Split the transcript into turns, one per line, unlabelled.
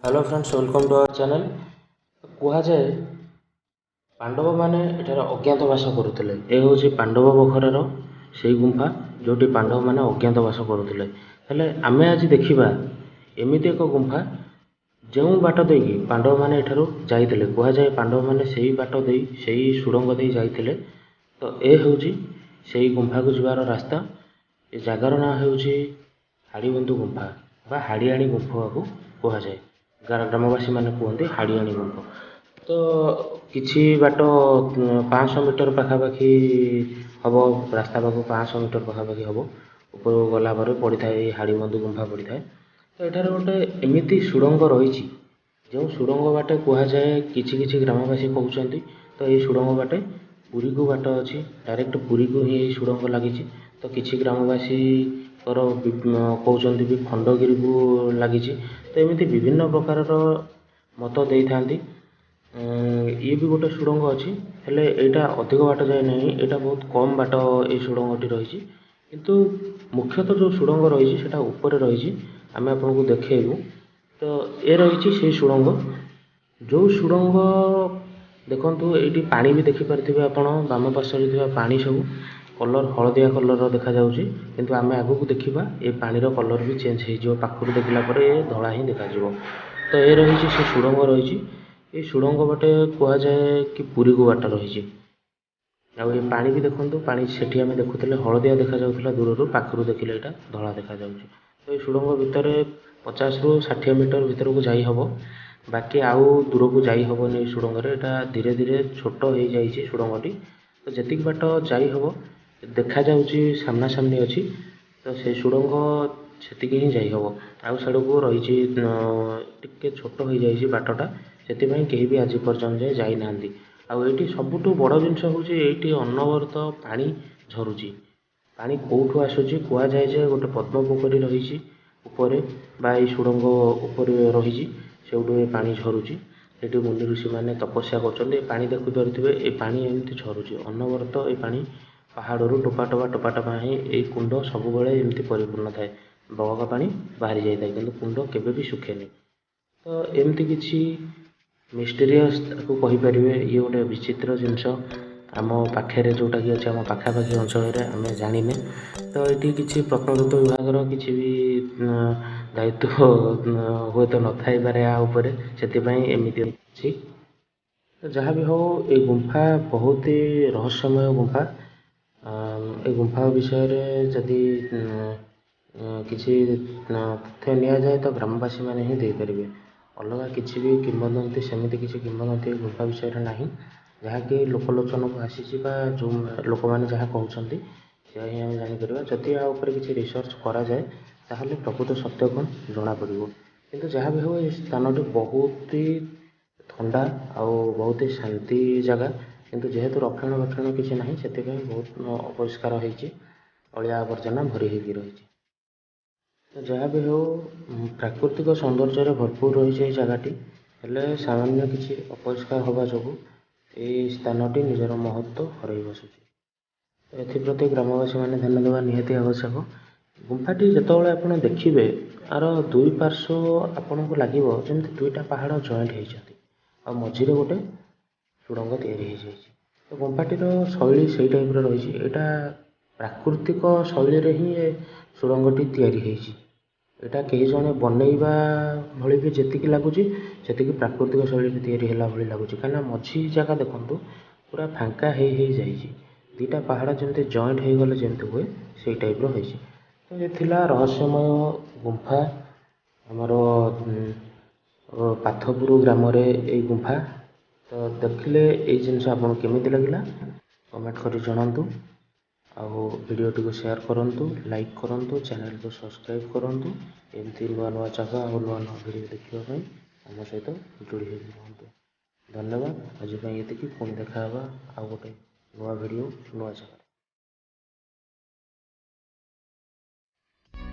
Hello friends, welcome to our channel. କୁହାଯାଏ ପାଣ୍ଡବମାନେ ଏଠାରେ ଅଜ୍ଞାତବାସ କରୁଥିଲେ। ଏ ହେଉଛି ପାଣ୍ଡବ ବଖରାର ସେଇ ଗୁମ୍ଫା, ଯେଉଁଠି ପାଣ୍ଡବମାନେ ଅଜ୍ଞାତବାସ କରୁଥିଲେ। ହେଲେ ଆମେ ଆଜି ଦେଖିବା ଏମିତି ଏକ ଗୁମ୍ଫା, ଯେଉଁ ବାଟ ଦେଇକି ପାଣ୍ଡବମାନେ ଏଠାରୁ ଯାଇଥିଲେ। କୁହାଯାଏ ପାଣ୍ଡବମାନେ ସେଇ ବାଟ ଦେଇ, ସେଇ ସୁଡ଼ଙ୍ଗ ଦେଇ ଯାଇଥିଲେ। ତ ଏ ହେଉଛି ସେଇ ଗୁମ୍ଫାକୁ ଯିବାର ରାସ୍ତା। ଏ ଜାଗାର ନାଁ ହେଉଛି ହାଡ଼ିବନ୍ଧୁ ଗୁମ୍ଫା ବା ହାଡ଼ିଆଣୀ ଗୁମ୍ଫାକୁ କୁହାଯାଏ। ଗ୍ରାମବାସୀମାନେ କୁହନ୍ତି ହାଡ଼ିଆଣୀ ଗୁମ୍ଫ। ତ କିଛି ବାଟ, 500 ମିଟର ପାଖାପାଖି ହେବ, ରାସ୍ତା ପାଖକୁ 500 ମିଟର ପାଖାପାଖି ହେବ, ଉପରକୁ ଗଲା ପରେ ପଡ଼ିଥାଏ ଏଇ ହାଡ଼ିବନ୍ଧୁ ଗୁମ୍ଫା ପଡ଼ିଥାଏ। ତ ଏଠାରେ ଗୋଟେ ଏମିତି ସୁଡ଼ଙ୍ଗ ରହିଛି, ଯେଉଁ ସୁଡ଼ଙ୍ଗ ବାଟେ କୁହାଯାଏ, କିଛି କିଛି ଗ୍ରାମବାସୀ କହୁଛନ୍ତି, ତ ଏଇ ସୁଡ଼ଙ୍ଗ ବାଟେ ପୁରୀକୁ ବାଟ ଅଛି, ଡାଇରେକ୍ଟ ପୁରୀକୁ ହିଁ ଏଇ ସୁଡ଼ଙ୍ଗ ଲାଗିଛି। ତ କିଛି ଗ୍ରାମବାସୀଙ୍କର କହୁଛନ୍ତି ବି ଖଣ୍ଡଗିରିକୁ ଲାଗିଛି। ତ ଏମିତି ବିଭିନ୍ନ ପ୍ରକାରର ମତ ଦେଇଥାନ୍ତି। ଇଏ ବି ଗୋଟେ ସୁଡ଼ଙ୍ଗ ଅଛି, ହେଲେ ଏଇଟା ଅଧିକ ବାଟ ଯାଏ ନାହିଁ, ଏଇଟା ବହୁତ କମ୍ ବାଟ ଏଇ ସୁଡ଼ଙ୍ଗଟି ରହିଛି। କିନ୍ତୁ ମୁଖ୍ୟତଃ ଯେଉଁ ସୁଡ଼ଙ୍ଗ ରହିଛି, ସେଇଟା ଉପରେ ରହିଛି, ଆମେ ଆପଣଙ୍କୁ ଦେଖେଇବୁ। ତ ଏ ରହିଛି ସେଇ ସୁଡ଼ଙ୍ଗ, ଯେଉଁ ସୁଡ଼ଙ୍ଗ ଦେଖନ୍ତୁ, ଏଇଠି ପାଣି ବି ଦେଖିପାରୁଥିବେ ଆପଣ। ବାମ ପାର୍ଶ୍ୱରେ ଥିବା ପାଣି ସବୁ କଲର୍ ହଳଦିଆ କଲର୍ର ଦେଖାଯାଉଛି, କିନ୍ତୁ ଆମେ ଆଗକୁ ଦେଖିବା ଏ ପାଣିର କଲର୍ ବି ଚେଞ୍ଜ ହେଇଯିବ। ପାଖରୁ ଦେଖିଲା ପରେ ଏ ଧଳା ହିଁ ଦେଖାଯିବ। ତ ଏ ରହିଛି ସେ ସୁଡ଼ଙ୍ଗ ରହିଛି। ଏଇ ସୁଡ଼ଙ୍ଗ ବାଟେ କୁହାଯାଏ କି ପୁରୀକୁ ବାଟ ରହିଛି। ଆଉ ଏ ପାଣି ବି ଦେଖନ୍ତୁ, ପାଣି ସେଠି ଆମେ ଦେଖୁଥିଲେ ହଳଦିଆ ଦେଖାଯାଉଥିଲା ଦୂରରୁ, ପାଖରୁ ଦେଖିଲେ ଏଇଟା ଧଳା ଦେଖାଯାଉଛି। ତ ଏଇ ସୁଡ଼ଙ୍ଗ ଭିତରେ 50ରୁ 60 ମିଟର ଭିତରକୁ ଯାଇ ହେବ, ବାକି ଆଉ ଦୂରକୁ ଯାଇ ହେବନି ଏଇ ସୁଡ଼ଙ୍ଗରେ। ଏଇଟା ଧୀରେ ଧୀରେ ଛୋଟ ହେଇଯାଇଛି ସୁଡ଼ଙ୍ଗଟି। ତ ଯେତିକି ବାଟ ଯାଇ ହେବ, ଦେଖାଯାଉଛି ସାମ୍ନାସାମ୍ନି ଅଛି, ତ ସେଇ ସୁଡ଼ଙ୍ଗ ସେତିକି ହିଁ ଯାଇହେବ। ଆଉ ସିଆଡ଼କୁ ରହିଛି, ଟିକେ ଛୋଟ ହେଇଯାଇଛି ବାଟଟା, ସେଥିପାଇଁ କେହି ବି ଆଜି ପର୍ଯ୍ୟନ୍ତ ଯାଏ ଯାଇନାହାନ୍ତି। ଆଉ ଏଇଠି ସବୁଠୁ ବଡ଼ ଜିନିଷ ହେଉଛି, ଏଇଠି ଅନବରତ ପାଣି ଝରୁଛି। ପାଣି କେଉଁଠୁ ଆସୁଛି? କୁହାଯାଏ ଯେ ଗୋଟେ ପଦ୍ମ ପୋଖରୀ ରହିଛି ଉପରେ ବା ଏଇ ସୁଡ଼ଙ୍ଗ ଉପରେ ରହିଛି, ସେଇଠୁ ଏ ପାଣି ଝରୁଛି। ସେଠି ମୁନି ଋଷିମାନେ ତପସ୍ୟା କରୁଛନ୍ତି। ଏ ପାଣି ଦେଖିପାରୁଥିବେ, ଏ ପାଣି ଏମିତି ଝରୁଛି ଅନବରତ। ଏ ପାଣି ପାହାଡ଼ରୁ ଟୋପା ଟୋପା ଟୋପା ଟୋପା ହେଇ ଏଇ କୁଣ୍ଡ ସବୁବେଳେ ଏମିତି ପରିପୂର୍ଣ୍ଣ ଥାଏ। ବଳକା ପାଣି ବାହାରି ଯାଇଥାଏ, କିନ୍ତୁ କୁଣ୍ଡ କେବେ ବି ଶୁଖେନି। ତ ଏମିତି କିଛି ମିଷ୍ଟେରିୟସ୍ ତାକୁ କହିପାରିବେ। ଇଏ ଗୋଟେ ବିଚିତ୍ର ଜିନିଷ ଆମ ପାଖରେ ଯେଉଁଟାକି ଅଛି, ଆମ ପାଖାପାଖି ଅଞ୍ଚଳରେ, ଆମେ ଜାଣିନେ। ତ ଏଇଠି କିଛି ପ୍ରତ୍ନତତ୍ତ୍ୱ ବିଭାଗର କିଛି ବି ଦାୟିତ୍ୱ ହୁଏତ ନଥାଇପାରେ ୟା ଉପରେ, ସେଥିପାଇଁ ଏମିତି ଅଛି। ତ ଯାହା ବି ହଉ, ଏଇ ଗୁମ୍ଫା ବହୁତ ରହସ୍ୟମୟ ଗୁମ୍ଫା। ଏ ଗୁମ୍ଫା ବିଷୟରେ ଯଦି କିଛି ତଥ୍ୟ ନିଆଯାଏ, ତ ଗ୍ରାମବାସୀମାନେ ହିଁ ଦେଇପାରିବେ। ଅଲଗା କିଛି ବି କିମ୍ବଦନ୍ତୀ, ସେମିତି କିଛି କିମ୍ବଦନ୍ତୀ ଗୁମ୍ଫା ବିଷୟରେ ନାହିଁ, ଯାହାକି ଲୋକଲୋଚନକୁ ଆସିଛି ବା ଯେଉଁ ଲୋକମାନେ ଯାହା କହୁଛନ୍ତି, ସେୟା ହିଁ ଆମେ ଜାଣିପାରିବା। ଯଦି ୟା ଉପରେ କିଛି ରିସର୍ଚ୍ଚ କରାଯାଏ, ତାହେଲେ ପ୍ରକୃତ ସତ୍ୟ କ'ଣ ଜଣାପଡ଼ିବ। କିନ୍ତୁ ଯାହା ବି ହେଉ, ଏ ସ୍ଥାନଟି ବହୁତ ଥଣ୍ଡା ଆଉ ବହୁତ ଶାନ୍ତି ଜାଗା। କିନ୍ତୁ ଯେହେତୁ ରକ୍ଷଣାବେକ୍ଷଣ କିଛି ନାହିଁ, ସେଥିପାଇଁ ବହୁତ ଅପରିଷ୍କାର ହେଇଛି, ଅଳିଆ ଆବର୍ଜନା ଭରି ହେଇକି ରହିଛି। ତ ଯାହା ବି ହେଉ, ପ୍ରାକୃତିକ ସୌନ୍ଦର୍ଯ୍ୟରେ ଭରପୁର ରହିଛି ଏଇ ଜାଗାଟି। ହେଲେ ସାମାନ୍ୟ କିଛି ଅପରିଷ୍କାର ହେବା ଯୋଗୁଁ ଏଇ ସ୍ଥାନଟି ନିଜର ମହତ୍ତ୍ୱ ହରାଇ ବସୁଛି। ଏଥିପ୍ରତି ଗ୍ରାମବାସୀମାନେ ଧ୍ୟାନ ଦେବା ନିହାତି ଆବଶ୍ୟକ। ଗୁମ୍ଫାଟି ଯେତେବେଳେ ଆପଣ ଦେଖିବେ, ଆର ଦୁଇ ପାର୍ଶ୍ୱ ଆପଣଙ୍କୁ ଲାଗିବ ଯେମିତି ଦୁଇଟା ପାହାଡ଼ ଜଏଣ୍ଟ ହେଇଛନ୍ତି ଆଉ ମଝିରେ ଗୋଟେ ସୁଡ଼ଙ୍ଗ ତିଆରି ହେଇଯାଇଛି। ତ ଗୁମ୍ଫାଟିର ଶୈଳୀ ସେଇ ଟାଇପ୍ର ରହିଛି। ଏଇଟା ପ୍ରାକୃତିକ ଶୈଳୀରେ ହିଁ ଏ ସୁଡ଼ଙ୍ଗଟି ତିଆରି ହେଇଛି। ଏଇଟା କେହି ଜଣେ ବନେଇବା ଭଳି ବି ଯେତିକି ଲାଗୁଛି, ସେତିକି ପ୍ରାକୃତିକ ଶୈଳୀରେ ତିଆରି ହେଲା ଭଳି ଲାଗୁଛି। କାହିଁକିନା ମଝି ଜାଗା ଦେଖନ୍ତୁ, ପୁରା ଫାଙ୍କା ହେଇ ହେଇଯାଇଛି। ଦୁଇଟା ପାହାଡ଼ ଯେମିତି ଜଏଣ୍ଟ ହେଇଗଲେ ଯେମିତି ହୁଏ, ସେଇ ଟାଇପ୍ର ହେଇଛି। ତ ଏ ଥିଲା ରହସ୍ୟମୟ ଗୁମ୍ଫା। ଆମର ପାଥପୁର ଗ୍ରାମରେ ଏଇ ଗୁମ୍ଫା। ତ ଦେଖିଲେ ଏଇ ଜିନିଷ ଆପଣଙ୍କୁ କେମିତି ଲାଗିଲା, କମେଣ୍ଟ କରି ଜଣାନ୍ତୁ। ଆଉ ଭିଡ଼ିଓଟିକୁ ସେୟାର କରନ୍ତୁ, ଲାଇକ୍ କରନ୍ତୁ, ଚ୍ୟାନେଲକୁ ସବସ୍କ୍ରାଇବ୍ କରନ୍ତୁ। ଏମିତି ନୂଆ ନୂଆ ଜାଗା ଆଉ ନୂଆ ନୂଆ ଭିଡ଼ିଓ ଦେଖିବା ପାଇଁ ଆମ ସହିତ ଯୋଡ଼ି ହେଇକି ରୁହନ୍ତୁ। ଧନ୍ୟବାଦ, ଆଜି ପାଇଁ ଏତିକି। ପୁଣି ଦେଖା ହେବା ଆଉ ଗୋଟେ ନୂଆ ଭିଡ଼ିଓ, ନୂଆ ଜାଗାରେ।